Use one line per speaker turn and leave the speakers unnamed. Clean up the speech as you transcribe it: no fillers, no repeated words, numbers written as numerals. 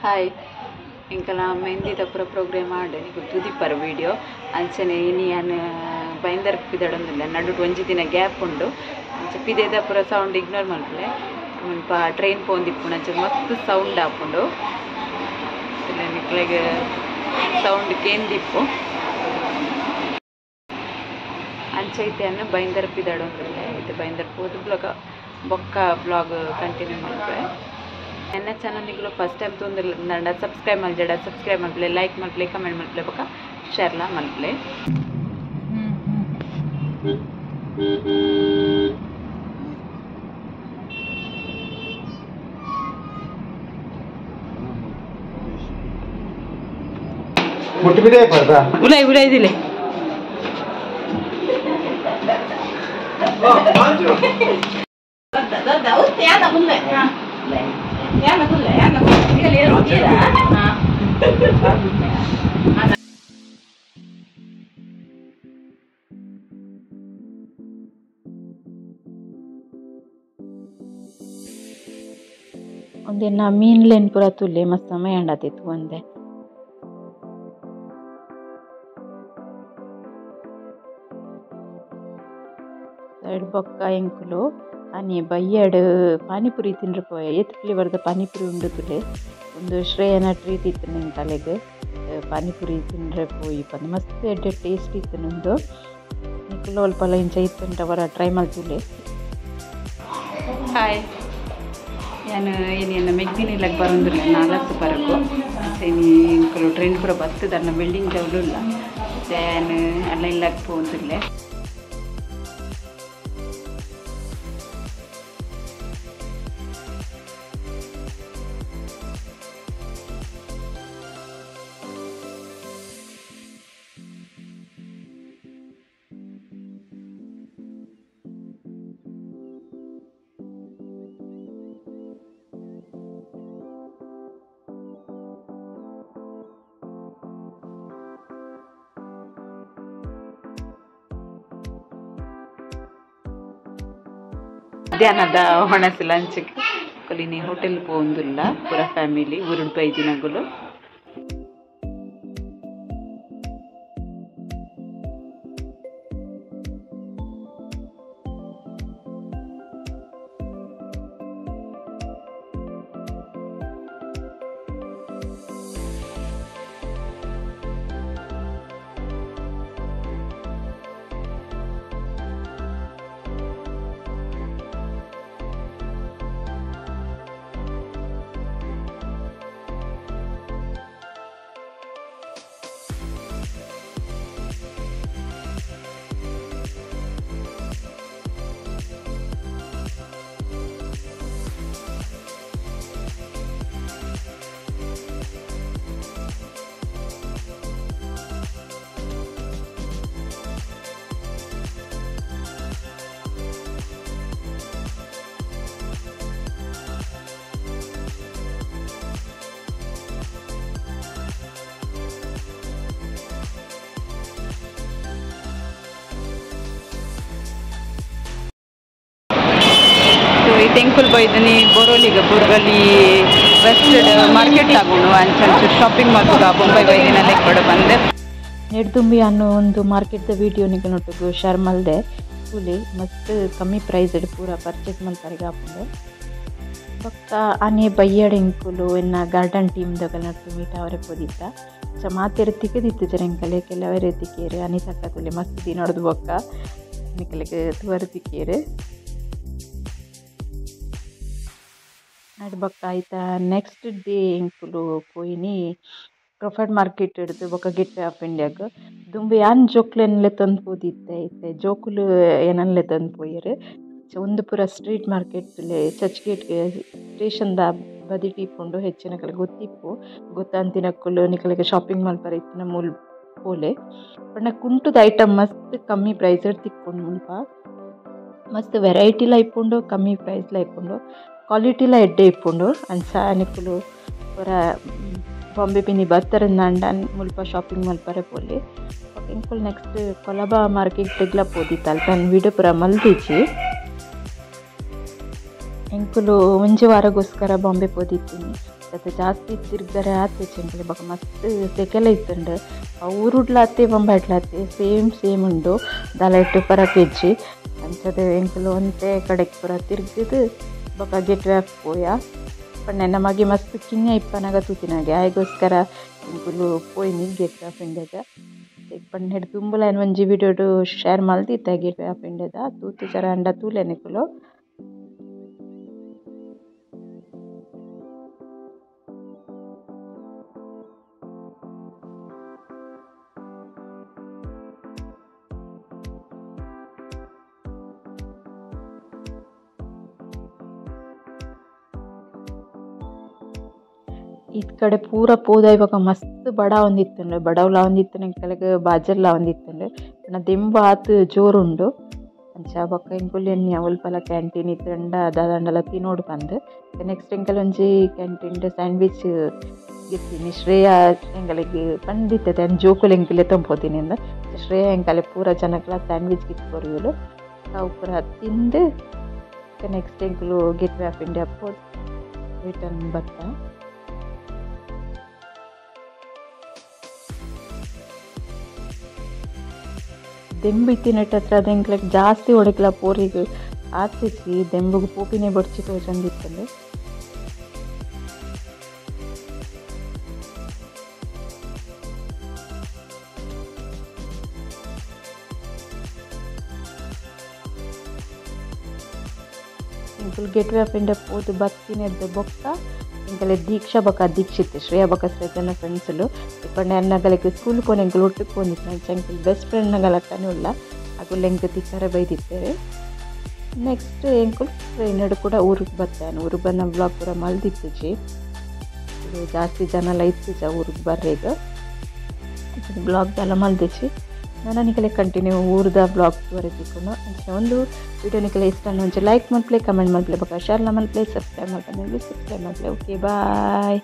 Hi ಎಂಕಲ ಮೆಹಂದಿದ ಪೂರ programme ಆಂಡ್ ನಿಕುಲು ತುದಿಪರ್ video ಅಂಚನೆ ಇನಿ ಯಾನ್ ಬೈಂದರ್ ಪಿದಡೊಂದುಲ್ಲೆ ನಡುಟು ಒಂಜಿ ದಿನ ಗ್ಯಾಪ್ ಉಂಡು ಅಂಚ ಪಿದೆದ ಪೂರ ಸೌಂಡ್ ಇಗ್ನೋರ್ ಮಲ್ಪುಲೆ ಮುಲ್ಪ ಟ್ರೈನ್ ಪೋಂದಿಪ್ಪುಂಡು ಅಂಚ ಮಸ್ತ್ ಸೌಂಡ್ ಆಪುಂಡು ನಿಕ್ಲೆಗ್ ಸೌಂಡ್ ಕೇಂದಿಪ್ಪು ಅಂಚ ಇತ್ತೆ ಯಾನ್ ಬೈಂದರ್ ಪಿದಡೊಂದುಲ್ಲೆ ಇತ್ತೆ ಬೈಂದರ್ ಪೋದು ಬ್ಲಾಗ್ ಬೊಕ್ಕ ಬ್ಲಾಗ್ ಕಂಟಿನ್ಯೂ ಮಲ್ಪುವೆ. ಎನ್ನ ಚಾನಲ್ ನಿಕುಲು ಫಸ್ಟ್ ಟೈಮ್ ತೂಂದುಲ್ಲೆಂಡ ಸಬ್ಸ್ಕ್ರೈಬ್ ಮಲ್ಜಡ ಸಬ್ಸ್ಕ್ರೈಬ್ ಮಲ್ಪುಲೆ ಲೈಕ್ ಮಲ್ಪುಲೆ ಕಮೆಂಟ್ ಮಲ್ಪುಲೆ ಬೊಕ್ಕ ಶೇರ್ಲ ಮಲ್ಪುಲೆ. ಉಲೈ ಉಲೈ ದಿಲೆ
ಒಂದೆನ್ನ ಮೀನ್ಲೆನ್ ಪೂರ ತೂಲೆ ಮಸ್ತ್ ಸಮಯ ಆಂಡಾತಿತ್ತು ಒಂದೆ. ಸೈಡ್ ಬೊಕ್ಕ ಎಂಕುಲು ಆನಿ ಬಯ್ಯಡ್ ಪಾನಿಪುರಿ ತಿಂಡ್ರೆ ಪೋಯ ಏತ್ ಫ್ಲೇವರ್ದ ಪಾನಿಪುರಿ ಉಂಡು ತುಲೆ ಒಂದು ಶ್ರೇಯನ ಟ್ರೀಟ್ ಇತ್ತು ನಿನ್ನ ತಲೆಗ್ ಪಾನಿಪುರಿ ತಿಂಡ್ರೆ ಪೋಯಿ ಪಂದ್ ಮಸ್ತ್ ಎಡ್ಡೆ ಟೇಸ್ಟ್ ಇತ್ತು ನಂದು. ನಿಕುಲು ಅಲ್ಪಲ ಇಂಚ ಇತ್ತುಂಟ ವರ ಟ್ರೈ ಮಲ್ತುಲೆ.
ಹಾಯ್ ಯಾನ್ ಏನೇನು ಮೆಗ್ದಿನಿಲ್ಲಕ್ಕೆ ಬರೋಂದಿಲ್ಲ ನಾಲ್ಕು ಬರಕು ಇನಿ ಎಂಕುಲು ಟ್ರೈನ್ ಪೂರ ಬತ್ತದ ಬಿಲ್ಡಿಂಗ್ ದವ್ಲು ಯಾನ್ ಅಲ್ಲ ಇಲ್ಲಕ್ಕೆ ಪೋಂದಿಲ್ಲೆ. ಮಧ್ಯಾಹ್ನದ ಒಣಸು ಲಂಚ್ಗೆ ಕೊಲಿನಿ ಹೋಟೆಲ್ ಪೋಂದುಲ್ಲ ಪೂರ ಫ್ಯಾಮಿಲಿ ಊರುಡು ಬೈದಿನಗುಲು. ತೆಂಕುಲ್ ಬೈದನಿ ಬೋರೋಲಿಗ ಬೋರೋಲಿ ವೆಸ್ಟ್ ಮಾರ್ಕೆಟ್ ಆಗುಂಡು ಅಂಚ ಶಾಪಿಂಗ್ ಮಲ್ಪುಗ ಬೊಂಬೈ ಬೈದಿನ ಲೆಕ್ಕಡ ಬಂದೆ.
ನೆಡ್ದುಂಬಿ ಅನ್ನೋ ಒಂದು ಮಾರ್ಕೆಟ್ದ ವಿಡಿಯೋ ನಿಕಲ್ನೊಟ್ಟುಗು ಶೇರ್ ಮಲ್ದೆ ಕೂಲಿ ಮಸ್ತ್ ಕಮ್ಮಿ ಪ್ರೈಸ್ ಪೂರ ಪರ್ಚೇಸ್ ಮಲ್ಪರೆಗ್ ಆಪುಂಡು. ಬೊಕ್ಕ ಆನೆ ಬಯ್ಯಡ್ ಎಂಕುಲು ಎನ್ನ ಗಾರ್ಡನ್ ಟೀಮ್ ದಗಲ್ನೊಟ್ಟು ಮೀಟ್ ಆವರೆ ಪೋದಿತ್ತ. ಸೊ ಮಾತೆರ್ ತಿಕ್ಕದಿತ್ತಿಜೆರ್ ಎಂಕಲೆ ಕೆಲವೆರ್ ತಿಕ್ಕಿಯೆರ್ ಅನಿ ತಕ್ಕ ಮಸ್ತ್ ದಿನೊಡ್ದು ಬೊಕ್ಕ ನಿಕಲೆಗ್ ತೂವರೆ ತಿಕ್ಕಿಯೆರ್. ಬೊಕ್ಕ ಆಯ್ತ ನೆಕ್ಸ್ಟ್ ಡೇ ಎಂಕುಲು ಪೋಯಿನಿ ಕ್ರಾಫರ್ಡ್ ಮಾರ್ಕೆಟ್ ಹಿಡ್ದು ಬೊಕ್ಕ ಗೇಟ್ ವೇ ಆಫ್ ಇಂಡಿಯಾಗ್. ದುಂಬು ಯಾನ್ ಜೋಕ್ಲೆನ್ಲೆ ತಂದು ಪೋದಿತ್ತೆ ಇತ್ತೆ ಜೋಕುಲು ಏನನ್ಲೆ ತಂದು ಪೋಯೆರ್. ಒಂದು ಪೂರ ಸ್ಟ್ರೀಟ್ ಮಾರ್ಕೆಟ್ ಚರ್ಚ್ ಗೇಟ್ ಸ್ಟೇಷನ್ದ ಬದಿಟ್ ಇಪ್ಪುಂಡು ಹೆಚ್ಚಿನಕಲೆ ಗೊತ್ತಿಪ್ಪು ಗೊತ್ತಾಂತಿನಕುಲು ನಿಕಲೆಗ್ ಶಾಪಿಂಗ್ ಮಲ್ಪರೆ ಇತ್ತಿನ ಮೂಲು ಪೋಲೆ. ಪಂಡ ಕುಂಟುದ ಐಟಮ್ ಮಸ್ತ್ ಕಮ್ಮಿ ಪ್ರೈಸ್ ತಿಕ್ಕುಂಡು ಮುಲ್ಪ ಮಸ್ತ್ ವೆರೈಟಿಲ ಇಪ್ಪುಂಡು ಕಮ್ಮಿ ಪ್ರೈಸ್ಲ ಇಪ್ಪುಂಡು ಕ್ವಾಲಿಟಿಲ ಎಡ್ಡೆ ಇಪ್ಪುಂಡು. ಅಂಚ ನಿಕುಲು ಪೂರ ಬಾಂಬೆ ಪಿನಿ ಬತ್ತರಂದಾಂಡ ಮುಲ್ಪ ಶಾಪಿಂಗ್ ಮಲ್ಪರೆ ಪೋಲೆ. ಎಂಕುಲು ನೆಕ್ಸ್ಟ್ ಕೊಲಬಾ ಮಾರ್ಕೆಟ್ಗ್ಲ ಪೋದಿತ್ತ ಅಲ್ಪ ಯಾನ್ ವಿಡಿಯೋ ಪೂರ ಮಲ್ದಿಜಿ. ಎಂಕುಲು ಒಂಜಿ ವಾರಗೋಸ್ಕರ ಬಾಂಬೆ ಪೋದಿತ್ತೀನಿ. ಅದು ಜಾಸ್ತಿ ತಿರ್ಗರೆ ಆತೆ ಚೆಂಗಲೆ ಬೊಕ ಮಸ್ತ್ ಸೆಕೆಲ ಇತ್ತುಂಡು ಊರುಡ್ಲಾತೆ ಬೊಂಬಾಯಿಡ್ಲಾತೆ ಸೇಮ್ ಸೇಮ್ ಉಂಡು ದಾಲ ಪರ ಕೆಜಿ ಅಂಚದ ಎಂಕುಲು ಒಂತೆ ಕಡೆಕ್ ಪೂರ ತಿರ್ಗಿದ್ ಬೊಕ ಗೇಟ್ ವೇ ಆಫ್ ಪೋಯ ಪಂಡ ನಮಗೆ ಮಸ್ತ್ ಕಿನ್ಯ ಇಪ್ಪನಾಗ ತೂತಿನಾಗೆ ಆಯ್ಗೋಸ್ಕರ ಎಂಕುಲು ಪೋಯಿನಿ ಗೇಟ್ ವೇ ಆಫ್ ಇಂಡಿಯಾದ ಪಂಡ ದುಂಬುಲ ಒಂಜಿ ವಿಡಿಯೋಡು ಶೇರ್ ಮಲ್ದಿತ್ತೆ ಗೇಟ್ ವೇ ಆಫ್ ಇಂಡಿಯಾದ ತೂತು ಜರ ಅಂಡ ತೂಲೆ ನಿಕುಲು. ಈ ಕಡೆ ಪೂರ ಪೋದ ಇವಾಗ ಮಸ್ತ್ ಬಡ ಒಂದಿತ್ತುಂಡು ಬಡವ್ಲ ಒಂದಿತ್ತು ಎಂಕಲೆಗ್ ಬಾಜರ್ಲ ಒಂದಿತ್ತುಂಡು ಪಂಡ ದೆಂಬು ಆತ್ ಜೋರುಂಡು ಅಂಚ ಬೊಕ ಎಂಕುಲು ಎನ್ನಿಯ ಒಲ್ಪಲ ಕ್ಯಾಂಟೀನ್ ಇತ್ತುಂಡ ದಾದಾಂಡಲ ತಿನೋಡು ಪಂದ್. ನೆಕ್ಸ್ಟ್ ಎಂಕಲ್ ಒಂಜಿ ಕ್ಯಾಂಟೀನ್ ಸ್ಯಾಂಡ್ವಿಚ್ ಗೆತ್ತಿನಿ ಶ್ರೇಯಾ ಎಂಕಲೆಗ್ ಪಂದಿತ್ತೆ ಅನ್ ಜೋಕುಲು ಎಂಕುಲು ಎತ್ತೊಂದು ಅಂದ್ ಶ್ರೇಯಾ ಎಂಕಲೆ ಪೂರ ಜನಕ್ಲ ಸ್ಯಾಂಡ್ವಿಚ್ ಗಿತ್ ಕೊರಿಯಲು ಅವು ಪೂರ ತಿಂದು ನೆಕ್ಸ್ಟ್ ಎಂಕುಲು ಗೇಟ್ ವೇ ಆಫ್ ಇಂಡಿಯಾ ಪೋದು ರಿಟರ್ನ್ ಬತ್ತ. ದೆಂಬು ಇತ್ತಿನೆಟ್ ಹತ್ರ ಎಂಕ್ಲೆಗ್ ಜಾಸ್ತಿ ಒಡಕ್ಲ ಪೋರಿಗ್ ಆತಿಜಿ ದೆಂಬುಗು ಪೋಪಿನೆ ಬೊಡ್ಚಿ ತೋಜೊಂದಿತ್ತುಂಡು. ಎಂಕುಲು ಗೇಟ್ ವೇ ಆಫ್ ಇಂಡಿಯಾ ಪೋದು ಬತ್ತಿನೆರ್ದ್ ಬೊಕ್ಕ ಎಂಕಲೆ ದೀಕ್ಷಾ ಬೊಕ ದೀಕ್ಷಿತ್ ಶ್ರೇಯಾ ಬೊಕ ಶ್ರೇಯನ ಫ್ರೆಂಡ್ಸುಲು ಪಂಡ ನಗಲೆಗ್ ಸ್ಕೂಲ್ ಪೋನೆ ಎಂಕುಲು ಒಟ್ಟುಗ್ ಪೋಂದಿತ್ತು ಅಂಚ ಎಂಕುಲು ಬೆಸ್ಟ್ ಫ್ರೆಂಡ್ ನಗಲಕ್ಕನೆ ಉಲ್ಲ ಅಕುಲು ಎಂಕ್ ತಿಕ್ಕರೆ ಬೈದಿತ್ತೆರ್. ನೆಕ್ಸ್ಟ್ ಎಂಕುಲು ಟ್ರೈನ್ ಕೂಡ ಊರಿಗೆ ಬತ್ತಾನು ಊರಿಗೆ ಬಂದ ಬ್ಲಾಗ್ ಪೂರ ಮಲ್ದಿತ್ತುಜಿ ಜಾಸ್ತಿ ಜನಲ ಇತ್ತಿಜ ಊರಿಗೆ ಬರ್ರೆಗ್ ಬ್ಲಾಗ್ ದಾಲ ಮಲ್ದಿಜಿ. ನಾನು ನಿಕಲೆ ಕಂಟಿನ್ಯೂ ಊರ್ದ ಬ್ಲಾಗ್ ತೂವರೆ ತಿಕ್ಕುಂಡು. ಅಂಚನೆ ಒಂದು ವಿಡಿಯೋ ನಿಕಲೆ ಇಷ್ಟ ಒಂಜಿ ಲೈಕ್ ಮಲ್ಪುಲೆ, ಕಮೆಂಟ್ ಮಲ್ಪುಲೆ, ಬೊಕ ಶೇರ್ ಮಲ್ಪುಲೆ, ಸಬ್ಸ್ಕ್ರೈಬ್ ಮಲ್ಪಂದೆ ಸಬ್ಸ್ಕ್ರೈಬ್ ಮಲ್ಪುಲೆ. Okay bye.